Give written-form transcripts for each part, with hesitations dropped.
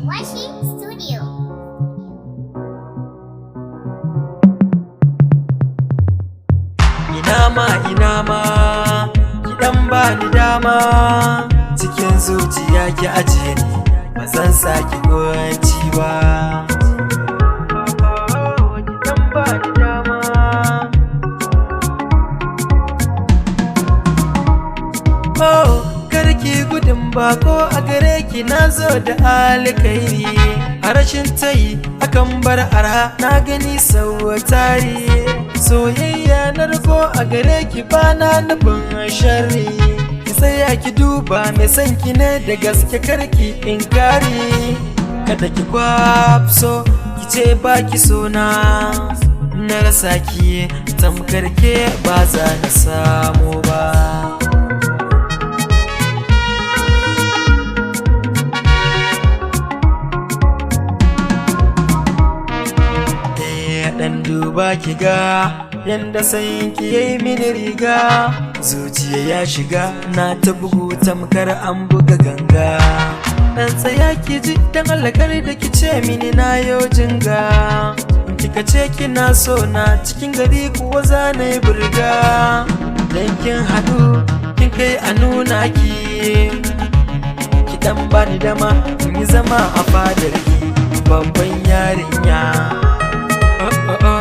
Washi Studio. Ina ma, ina ma, ki dan bani dama, cikin zuciya ki ajiye ni, ba zan saki kunci ba. Ki dan bani dama. Oh, karki gudun bako a gare ki, na zo da alkairi. A rashin tayi akan bar arha, na gani sau tari. Soyayya na riko a gare ki, bana nufin sharri. Ki tsaya ki duba, mai son ki ne da gaske, karki in kari. Kada ki kwafso ki ce ba ki so na. Na rasa ki tamkar ke ba za na samu ba. Dan duba ki ga yanda sayin ki yayi mini riga, zuciya ya shiga na ta bugu tamkar an buga ganga. Dan tsaya ki ji dan Allah, kar da ki ce mini na yo jinga. In kika ce kina so na, cikin gari kuwa za na yi burga. Dan kin haɗu kin kai a nuna ki, ki dan bani dama in yi zama a fadar ki, babban yarinya. Oh, oh, oh.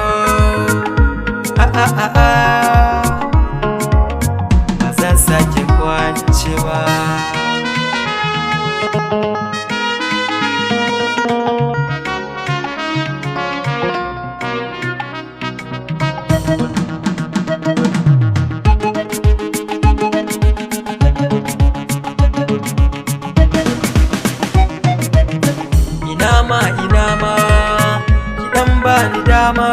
Ah, ah, ah, ah. Ba zan sake kwancewa. Ina ma, ina ma, ki dan bani dama,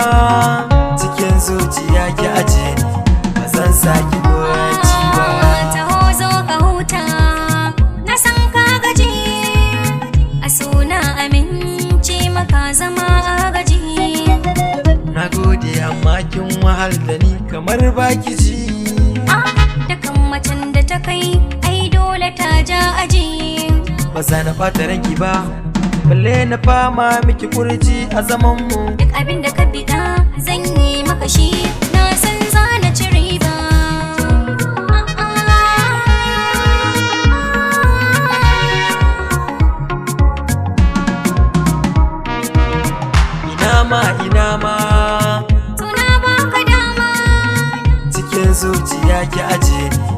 cikin zuciya ki aje ni, ba zan saki kunci ba. Taho zo ka huta, na san ka gaji. A suna amince maka zama agaji. Na gode, amma kin wahal da ni kamar baki ji. Ah, dukan macen da ta kai ai dole ta ja aji. Ba za na ɓata ranki ba, balle na fama miki kurji a zaman mu. Duk abin da ka biɗa zan yi maka shi, na san za na ci riba. Ah, ah. Ina ma, ina ma, Tuna baka dama, cikin zuciya ki aje ni.